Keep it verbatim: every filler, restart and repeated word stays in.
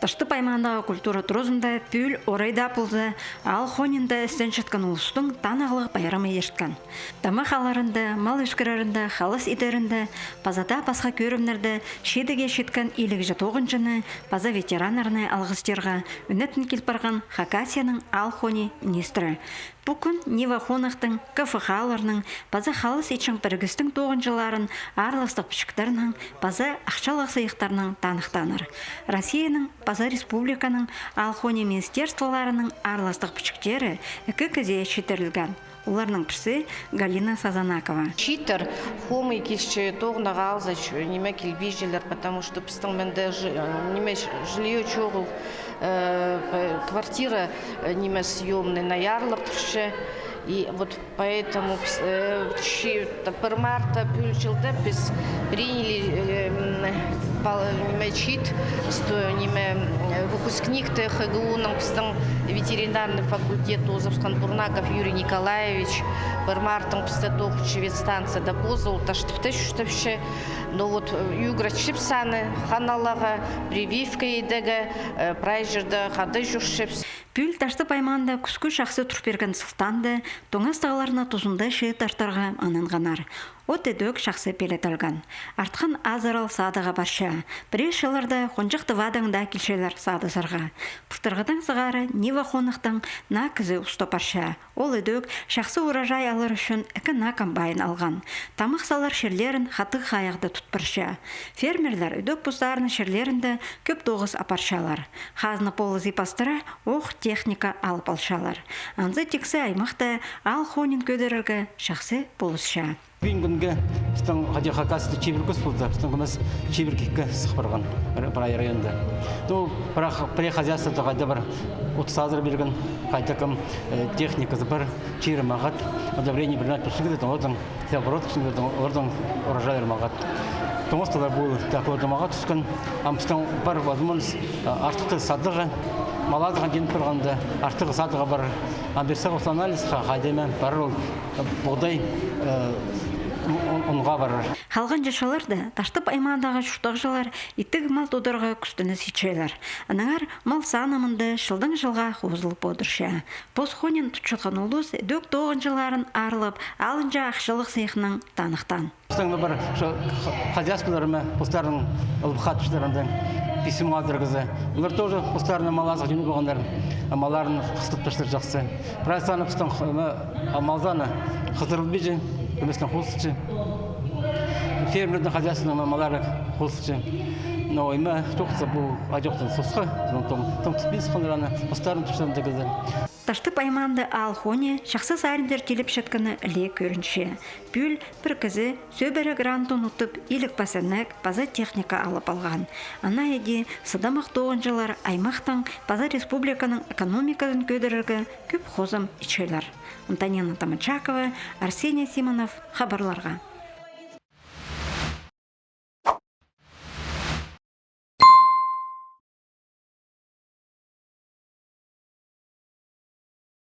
Таштып аймаандағы культура туразында пӱӱл орайда полза, Аал Хонинда істенчеткен улустың танығлығ пайрамы ирткен. Тамах аларында, мал ӧскірерінде, халас идерінде, паза даа пасха кӧрімнерде чидіге читкен илігҷі тоғынҷыны паза ветераннарны алғыстирға ӱнетін кил парған Хакасияның Аал Хони министрі. Пу кӱн Нива хонахтың, К Ф Х-ларның паза халас итчең пірігістің тоғынҷыларын аарластығ пічіктернең паза ахчалығ сыйыхтарнаң таныхтааннар. Россияның паза республиканың Аал Хони министерстволарының аарластығ пічіктері ікі кізее читірілген. Оларның пірсі Галина Сазанакова. Читір, хомай килче, тоғынарға алза, ч-, ниме, килбинчелер, потому что пістің мында жи-, ниме, ж-, жильё чоғыл, э, п-, квартира, э, ниме, съёмный, наярлығ турча. И вот поэтому піс, э, чи-, та-, пір мартта пӱӱл чылда піс приняли, э, м, пал-, ниме, чит, что, ниме, м, выпускник Т Х Г У-ның, пістің ветеринарный факультет тоозыбысхан Бурнаков Юрий Николаевич, пір марттаң пісте тоғынча ветстанцияда позы, ол Таштыпта чуртапча. Но вот, э, ӱгретчебіс аны ханаларға, прививка идерге, э, прай чирде хада чӧрчебіс. Пӱӱл Таштып аймаанда кӱскӱ чахсы тур пирген сылтаанда тоңастығларны тузында чыыттартарға мынанғаннар. От ідӧк чахсы пеледелген. Артхан азырал садыға парча. Пірее чылларда хонҷыхты вадаң даа килчелер садызарға. Пылтырғыдаң сығара Нива хонахтаң наа кізі уста парча. Ол ідӧк чахсы урожай алар ӱчӱн ікі наа комбайн алған. Тамах салар чирлерін хатығ хайығда тут парча. Фермерлер ідӧк постарының чирлерінде кӧп тоғыс апарчалар. Хазна полызы пастыра ох техника алып алчалар. Анзы тиксі аймахта Аал Хонин кӧдірерге чахсы полысча. Пӱӱн кӱнге пістің хайди Хакасияда чибіргі кӱс полза, пістің кӱніміс чибіргі киикке сых парған р-, прай районда. Ну, прай х-, прай хозяйствода хайда пір от сазыр пирген, хайда кем, э, техниказы пар, чирі мағат, удобрение принимать пілчелер, оларның, сеоборот пілчелер, оларның урожайлар мағат. Тоңастығлар пу, так, оларда мағат тӱскен. Ам пістің пар возможность, а, артыхты садарға, мал азығын тимнеп парғанда, артығ садарға пар. Ам пирзе анализха, хайда ниме пар ол, э, пуғдай, э, ун-, ун-, унға парар. Халғанҷы чылларда Таштып аймаандағы чуртағҷылар итіг мал тударға кӱстеніс итчелер. Аннаңар мал саны мында чылдаң чылға хозылып одырча. Пос хонин тутчатхан улус ідӧк тоғынҷыларын аарлап, алынҷа ахчалығ сыйыхнаң таныхтаан. Пістің пір х-, хозяйстволарына постарының ылбыхатчыларында письмо азырғызы. Олар тоже постарының мал азығ тимнеп алғаннар, малларын хыстап тастар чахсы. Прай саны пістің х-, ма-, мал саны хызырылбинча, кӧместең хозылча. Фермердің хозяйствоның маллары хозылча. Но ниме чоохтаза, пу аҷахтың сосха, тың, тың, тың тӱспин сыхханнар аны, постарының тӱстерінде кізі. Таштып аймаанда Аал Хони чахсы саринзар тилепчеткені ле кӧрінче. Пӱӱл пір кізі сӧбіре грантын утып, иліг пасаннығ паза техника алып алған. Аннаңар иди сыдамах тоғынҷылар аймахтың паза республиканың экономиказын кӧдірерге кӧп хозым итчелер. Антонина Тамачакова, Арсений Симонов, хабарларға.